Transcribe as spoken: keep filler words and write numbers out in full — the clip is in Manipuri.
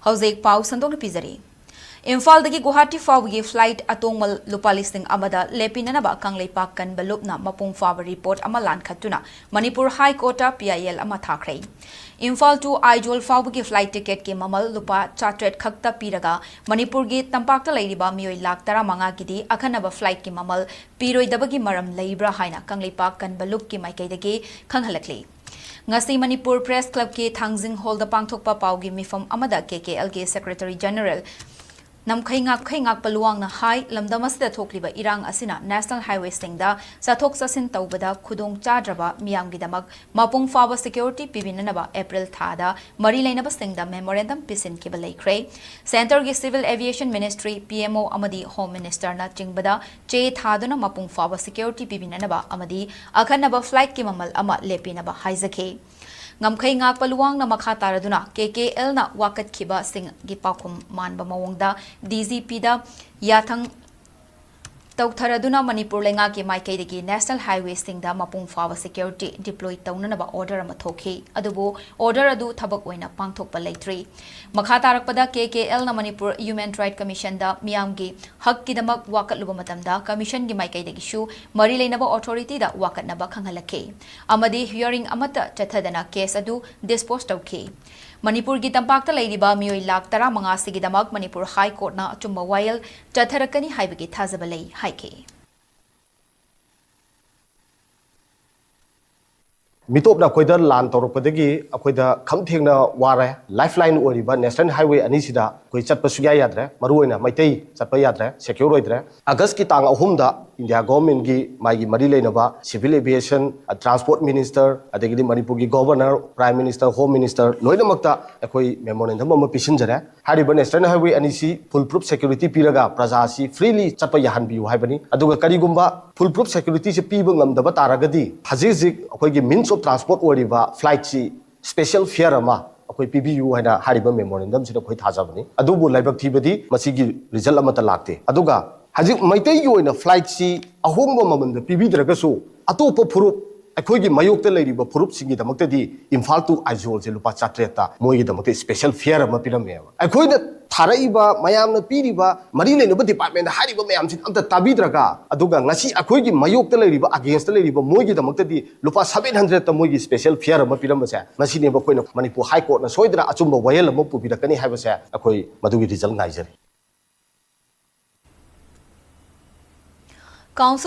ꯍꯧꯖꯤꯛ ꯄꯥꯎ ꯁꯟꯗꯣꯛꯅ ꯄꯤꯖꯔꯤ꯫ ꯏꯝꯐꯥꯜꯗꯒꯤ ꯒꯨꯋꯥꯍꯥꯇꯤ ꯐꯥꯎꯕꯒꯤ flight ꯑꯇꯣꯡꯃꯜ ꯂꯨꯄꯥ ꯂꯤꯁꯤꯡ ꯑꯃꯗ ꯂꯦꯞꯄꯤꯅꯅꯕ ꯀꯪꯂꯩꯄꯥꯛ ꯀꯟꯕ ꯂꯨꯞꯅ ꯃꯄꯨꯡ ꯐꯥꯕ report ꯑꯃ ꯂꯥꯟꯈꯠꯇꯨꯅ Manipur High Courtꯇ P I L ꯑꯃ ꯊꯥꯈ꯭ꯔꯦ꯫ ꯏꯝꯐꯥꯜ to ꯑꯥꯏꯖꯣꯜ ꯐꯥꯎꯕꯒꯤ flight ticketꯀꯤ ꯃꯃꯜ ꯂꯨꯄꯥ ꯆꯥꯇ꯭ꯔꯦꯠ ꯈꯛꯇ ꯄꯤꯔꯒ ꯃꯅꯤꯄꯨꯔꯒꯤ ꯇꯝꯄꯥꯛꯇ ꯂꯩꯔꯤꯕ ꯃꯤꯑꯣꯏ ꯂꯥꯈ ꯇꯔꯥꯃꯉꯥꯒꯤꯗꯤ ꯑꯈꯟꯅꯕ flightꯀꯤ ꯃꯃꯜ ꯄꯤꯔꯣꯏꯗꯕꯒꯤ ꯃꯔꯝ ꯂꯩꯕ꯭ꯔꯥ ꯍꯥꯏꯅ ꯀꯪꯂꯩꯄꯥꯛ ꯀꯟꯕ ꯂꯨꯞꯀꯤ ꯃꯥꯏꯀꯩꯗꯒꯤ ꯈꯪꯍꯜꯂꯛꯂꯤ꯫ ꯉꯁꯤ ꯃꯅꯤꯄꯨꯔ Press Clubꯀꯤ ꯊꯥꯡꯖꯤꯡ ꯍꯣꯜꯗ ꯄꯥꯡꯊꯣꯛꯄ ꯄꯥꯎꯒꯤ ꯃꯤꯐꯝ ꯑꯃꯗ K K Lꯒꯤ Secretary General ꯅꯝꯈꯩ ꯉꯥꯛꯈꯩ ꯉꯥꯛꯄ ꯂꯨꯋꯥꯡꯅ ꯍꯥꯏ, ꯂꯝꯗꯝ ꯑꯁꯤꯗ ꯊꯣꯛꯂꯤꯕ ꯏꯔꯥꯡ ꯑꯁꯤꯅ national highwayꯁꯤꯡꯗ ꯆꯠꯊꯣꯛ ꯆꯠꯁꯤꯟ ꯇꯧꯕꯗ ꯈꯨꯗꯣꯡ ꯆꯥꯗ꯭ꯔꯕ ꯃꯤꯌꯥꯝꯒꯤꯗꯃꯛ ꯃꯄꯨꯡ ꯐꯥꯕ security ꯄꯤꯕꯤꯅꯅꯕ April ꯊꯥꯗ ꯃꯔꯤ ꯂꯩꯅꯕꯁꯤꯡꯗ memorandum ꯄꯤꯁꯤꯟꯈꯤꯕ ꯂꯩꯈ꯭ꯔꯦ꯫ Centreꯒꯤ Civil Aviation Ministry, P M O ꯑꯃꯗꯤ Home Ministerꯅ ꯆꯤꯡꯕꯗ ꯆꯦ ꯊꯥꯗꯨꯅ ꯃꯄꯨꯡ ꯐꯥꯕ security ꯄꯤꯕꯤꯅꯅꯕ ꯑꯃꯗꯤ ꯑꯈꯟꯅꯕ flightꯀꯤ ꯃꯃꯜ ꯑꯃ ꯂꯦꯞꯄꯤꯅꯕ ꯍꯥꯏꯖꯈꯤ꯫ ꯉꯝꯈꯩ ꯉꯥꯛꯄ ꯂꯨꯋꯥꯡꯅ ꯃꯈꯥ ꯇꯥꯔꯗꯨꯅ K K Lꯅ ꯋꯥꯀꯠꯈꯤꯕꯁꯤꯡꯒꯤ ꯄꯥꯎꯈꯨꯝ ꯃꯥꯟꯕ ꯃꯑꯣꯡꯗ D G Pꯗ ꯌꯥꯊꯪ ꯇꯧꯊꯔꯗꯨꯅ ꯃꯅꯤꯄꯨꯔ ꯂꯩꯉꯥꯛꯀꯤ ꯃꯥꯏꯀꯩꯗꯒꯤ national highwayꯁꯤꯡꯗ ꯃꯄꯨꯡ ꯐꯥꯕ security deploy ꯇꯧꯅꯅꯕ order ꯑꯃ ꯊꯣꯛꯈꯤ꯫ ꯑꯗꯨꯕꯨ order ꯑꯗꯨ ꯊꯕꯛ ꯑꯣꯏꯅ ꯄꯥꯡꯊꯣꯛꯄ ꯂꯩꯇ꯭ꯔꯤ꯫ ꯃꯈꯥ ꯇꯥꯔꯛꯄꯗ K K Lꯅ Manipur Human Right Commissionꯗ ꯃꯤꯌꯥꯝꯒꯤ ꯍꯛꯀꯤꯗꯃꯛ ꯋꯥꯀꯠꯂꯨꯕ ꯃꯇꯝꯗ commissionꯒꯤ ꯃꯥꯏꯀꯩꯗꯒꯤꯁꯨ ꯃꯔꯤ ꯂꯩꯅꯕ authorityꯗ ꯋꯥꯀꯠꯅꯕ ꯈꯪꯍꯜꯂꯛꯈꯤ ꯑꯃꯗꯤ hearing ꯑꯃꯠꯇ ꯆꯠꯊꯗꯅ case ꯑꯗꯨ dispose ꯇꯧꯈꯤ꯫ ꯃꯅꯤꯄꯨꯔꯒꯤ ꯇꯝꯄꯥꯛꯇ ꯂꯩꯔꯤꯕ ꯃꯤꯑꯣꯏ ꯂꯥꯈ ꯇꯔꯥꯃꯉꯥ ꯁꯤꯒꯤꯗꯃꯛ ꯃꯅꯤꯄꯨꯔ High Courtꯅ ꯑꯆꯨꯝꯕ ꯋꯥꯌꯦꯜ ꯆꯠꯊꯔꯛꯀꯅꯤ ꯍꯥꯏꯕꯒꯤ ꯊꯥꯖꯕ ꯂꯩ ꯍꯥꯏꯈꯤ꯫ ꯃꯤꯇꯣꯞꯅ ꯑꯩꯈꯣꯏꯗ ꯂꯥꯟ ꯇꯧꯔꯛꯄꯗꯒꯤ ꯑꯩꯈꯣꯏꯗ ꯈꯝ ꯊꯦꯡꯅ ꯋꯥꯔꯦ꯫ Lifeline ꯑꯣꯏꯔꯤꯕ national highway ꯑꯅꯤꯁꯤꯗ ꯑꯩꯈꯣꯏ ꯆꯠꯄ ꯁꯨꯡꯌꯥ ꯌꯥꯗ꯭ꯔꯦ꯫ ꯃꯔꯨꯑꯣꯏꯅ ꯃꯩꯇꯩ ꯆꯠꯄ ꯌꯥꯗ꯭ꯔꯦ, secure ꯑꯣꯏꯗ꯭ꯔꯦ꯫ Augustꯀꯤ ꯇꯥꯡ ꯑꯍꯨꯝꯗ India governmentꯀꯤ ꯃꯥꯒꯤ ꯃꯔꯤ ꯂꯩꯅꯕ civil aviation, transport minister, ꯑꯗꯒꯤꯗꯤ ꯃꯅꯤꯄꯨꯔꯒꯤ governor, prime minister, home minister ꯂꯣꯏꯅꯃꯛꯇ ꯑꯩꯈꯣꯏ memorandum ꯑꯃ ꯄꯤꯁꯤꯟꯖꯔꯦ꯫ ꯍꯥꯏꯔꯤꯕ national highway ꯑꯅꯤꯁꯤ full proof security ꯄꯤꯔꯒ ꯄ꯭ꯔꯖꯥꯁꯤ freely ꯆꯠꯄ ꯌꯥꯍꯟꯕꯤꯌꯨ ꯍꯥꯏꯕꯅꯤ꯫ ꯑꯗꯨꯒ ꯀꯔꯤꯒꯨꯝꯕ full proof securityꯁꯤ ꯄꯤꯕ ꯉꯝꯗꯕ ꯇꯥꯔꯒꯗꯤ ꯍꯧꯖꯤꯛ ꯍꯧꯖꯤꯛ ꯑꯩꯈꯣꯏꯒꯤ means of transport ꯑꯣꯏꯔꯤꯕ flightꯁꯤ special fare ꯑꯃ ꯑꯩꯈꯣꯏ ꯄꯤꯕꯤꯌꯨ ꯍꯥꯏꯅ ꯍꯥꯏꯔꯤꯕ memorandumꯁꯤꯗ ꯑꯩꯈꯣꯏ ꯊꯥꯖꯕꯅꯤ꯫ ꯑꯗꯨꯕꯨ ꯂꯥꯏꯕꯛ ꯊꯤꯕꯗꯤ ꯃꯁꯤꯒꯤ result ꯑꯃꯠꯇ ꯂꯥꯛꯇꯦ꯫ ꯑꯗꯨꯒ ꯍꯧꯖꯤꯛ ꯃꯩꯇꯩꯒꯤ ꯑꯣꯏꯅ flightꯁꯤ ꯑꯍꯣꯡꯕ ꯃꯃꯜꯗ ꯄꯤꯕꯤꯗ꯭ꯔꯒꯁꯨ ꯑꯇꯣꯞꯄ ꯐꯨꯔꯨꯞ ꯑꯩꯈꯣꯏꯒꯤ ꯃꯥꯌꯣꯛꯇ ꯂꯩꯔꯤꯕ ꯐꯨꯔꯨꯞꯁꯤꯡꯒꯤꯗꯃꯛꯇꯗꯤ ꯏꯝꯐꯥꯜ to ꯑꯥꯏꯖꯣꯜꯁꯦ ꯂꯨꯄꯥ ꯆꯥꯇ꯭ꯔꯦꯠꯇ ꯃꯣꯏꯒꯤꯗꯃꯛꯇ special fare ꯑꯃ ꯄꯤꯔꯝꯃꯦꯕ꯫ ꯑꯩꯈꯣꯏꯅ ꯊꯥꯔꯛꯏꯕ, ꯃꯌꯥꯝꯅ ꯄꯤꯔꯤꯕ, ꯃꯔꯤ ꯂꯩꯅꯕ department ꯍꯥꯏꯔꯤꯕ ꯃꯌꯥꯝꯁꯤ ꯑꯝꯇ ꯇꯥꯕꯤꯗ꯭ꯔꯒ, ꯑꯗꯨꯒ ꯉꯁꯤ ꯑꯩꯈꯣꯏꯒꯤ ꯃꯥꯌꯣꯛꯇ ꯂꯩꯔꯤꯕ, against ꯂꯩꯔꯤꯕ ꯃꯣꯏꯒꯤꯗꯃꯛꯇꯗꯤ ꯂꯨꯄꯥ seven hundredꯇ ꯃꯣꯏꯒꯤ special fare ꯑꯃ ꯄꯤꯔꯝꯕꯁꯦ, ꯃꯁꯤꯅꯦꯕ ꯑꯩꯈꯣꯏꯅ ꯃꯅꯤꯄꯨꯔ High Courtꯅ ꯁꯣꯏꯗꯅ ꯑꯆꯨꯝꯕ ꯋꯥꯌꯦꯜ ꯑꯃ ꯄꯨꯕꯤꯔꯛꯀꯅꯤ ꯍꯥꯏꯕꯁꯦ ꯑꯩꯈꯣꯏ ꯃꯗꯨꯒꯤ result ꯉꯥꯏꯖꯔꯤ꯫ Council